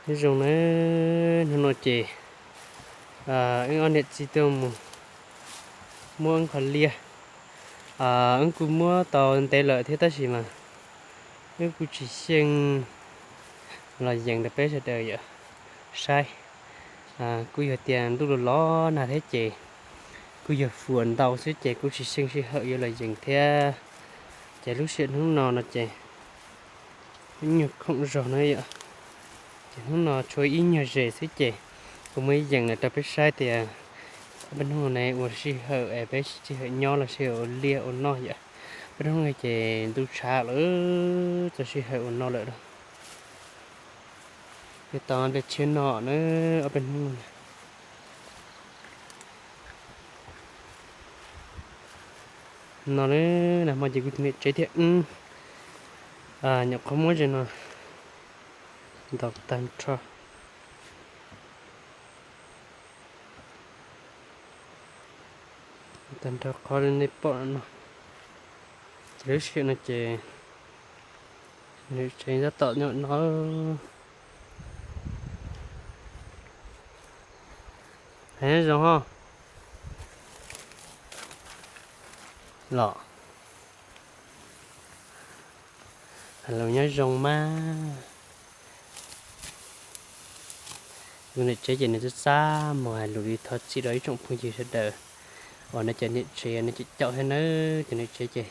Nyob zoo nawb, hnub no ces wb ob niam txiv tuaj mus muab wb qhov liaj. Wb kuj muab tau ntev lawm thiab tab sis mas wb kuj tsis xyeej los yees rau peb sawv daws yom saib. Kuj yog tias ntuj los los nag thiab ces kuj yog fuam ntau xwb ces kuj tsis xyeej sij hawm yuav los yees thiab. Ces lub sij hawm hnub no no ces ib nyuag khoom zog na yom. Ces hnub no tshuav ib nyuag zes xwb ces kuv muab yees los rau peb saib tias ob peb hnub no ne ua sij hawm es peb sij hawm nyob los sij hawm ua liaj ua noj yom. Peb hnub no ces ntuj tshav lawm, txog sij hawm ua noj lawm lauj. Peb tau nplej tshiab noj na, ob peb hnub no. No na, nag hmo ces kuv tus niam tsev thiab wb nyuam qhuav muab ze no ntaus tag nrho. Tag nrho qhov li nej pom no, ces lub sij hawm no ces niam tsev tab tom nyob no. Hais nyob zoo ho los, hais lus nyob zoo mas. Tus niam tsev ces nws txaj txaj muag hais lus li thov txim rau ib tsoom phooj ywg sawv daws uas nej cov niam tsev nej cem caum thiab nawb. Tus niam tsev ces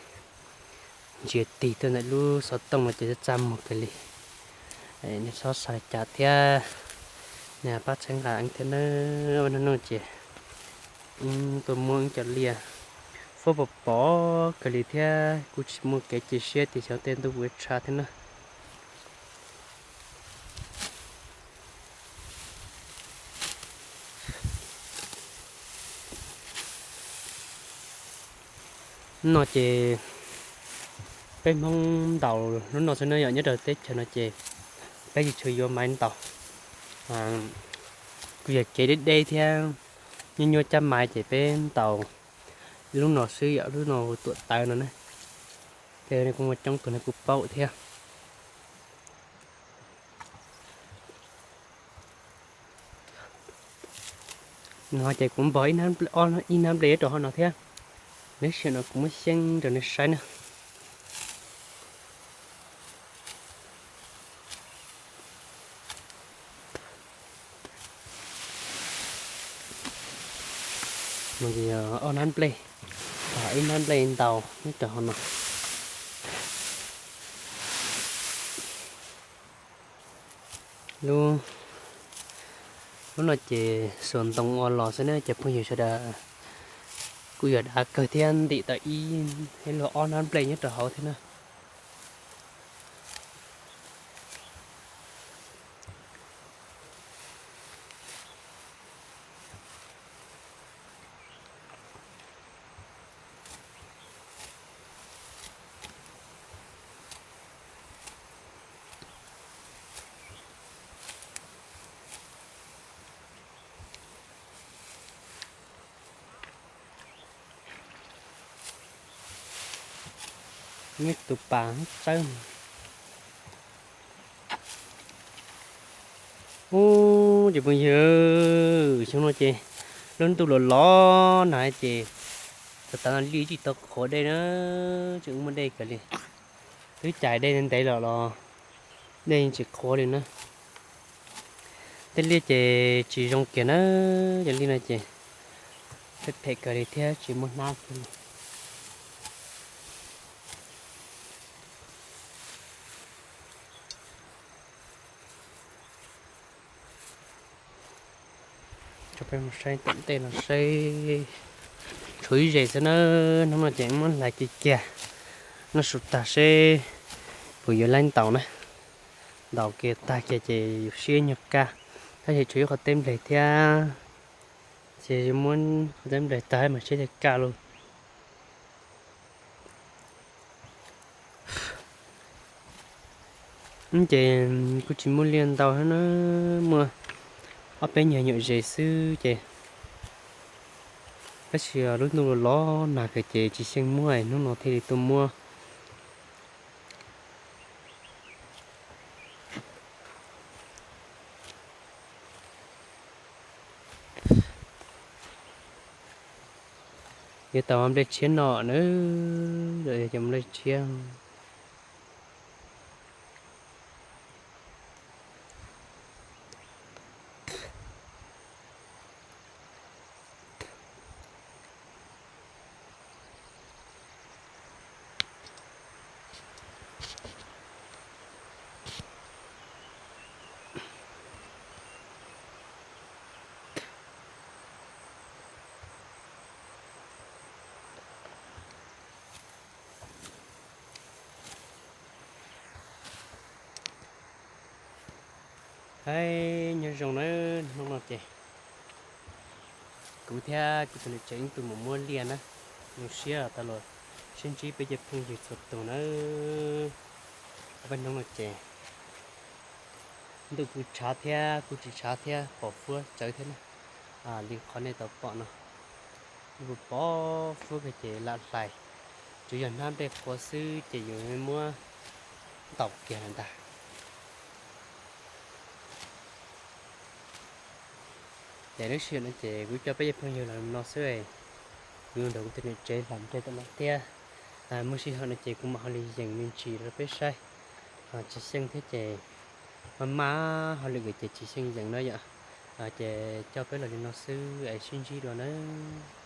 ntsia tig tuaj ntawm lub xov tooj no ces txaj txaj muag kawg li. Nej txhob xav li cas thiab, nej pab txhawb nqa wb thiab nawb. Hnub no ces wb tuaj muab wb cov liaj fuab pos pos kawg li thiab kuj tsis muaj kev cia siab tias xyov tej ntuj puas tshav thiab na. No ces peb Hmoob ntaus lub no xwb na yom, nyob rau teb chaws no ces peb tsis tshua yuav maiv ntaus. Kuj yog kev deb deb thiab nyuaj nyuaj cab maiv ces peb ntaus lub no xwb yom, lub no hu tuam tawv no na. Tej kuj muaj coob tug no kuj paub thiab. No ces kuv npog ib hnab nplej nyob rau hauv no thiab, lub sij hawm no kuv muab xyeeb rau nej saib na. No ces yog ob hnab nplej, ib hnab nplej ntaus nyob rau hauv no. Lub, lub no ces xuas ntoo ua los xwb na cov phooj ywg sawv daws. Kuj yog dav kawg thiab ntim tau ib, ib luag ob hnab nplej nyob rau hauv thiab na. Neb tus pas txawb. Ub, cov phooj ywg, xyoo no ces lub ntuj los los nag ces thaum tas no liaj tsis tau qhuav dej na, tseem muaj dej kawg li. Twb cais dej ntev los los dej tsis qhuav li na. Tej liaj ces tsis zoo kiag na, cov liaj no ces phem phem kawg li thiab tsis muaj hnab kiag li. Saib tom ntej no saib, tshuav ib zes xwb na, hnub no ces muab hlais kiag kiag, noj su tag seb puas yuav laib ntaus na. Ntaus kiag tag kiag ces yuav siab nyuag kaj, tab sis tshuav ib qho teb npleg thiab, ces muab qho teb npleg tag mas siab nyuag kaj lauj. Ces kuj tsis muaj liaj ntau thiab na, muaj ob peb nyuag nyuam zes xwb ces, tab sis lub ntuj los los nag kawg ces tsis xyeej muab, hnub no thiaj li tuaj muab. Yuav tau nplej tshiab no na, yog cov nplej tshiab. Hais nyob zoo na, hnub no ces kuv thiab kuv tus niam tsev ib tug mus muab liaj na, zoo siab tau los sib ntsib peb cov phooj ywg txhua tus nawb. Ob peb hnub no ces ntuj kuj tshav thiab kuj tsis tshav thiab, pom huab tsawv thiab na. Li qhov nej tau pom no, ntuj pom huab kawg ces lam hlais, tsuas yog hnab nplej qhuav xwb ces yus muab ntaus kiag lawm ntag. Ces lub sij hawm no ces kuv coj peb cov phooj ywg los no xwb, kuv yuav nrog kuv tus niam tsev hlais nplej tam no thiab. Muaj sij hawm no ces kuv mam ho li yees me ntsis rau peb saib. Tsis xyeej thiab ces maj maj hauj lwm ces tsis xyeej yees na yom. Ces coj peb los li no xwb es sib ntsib dua nawb.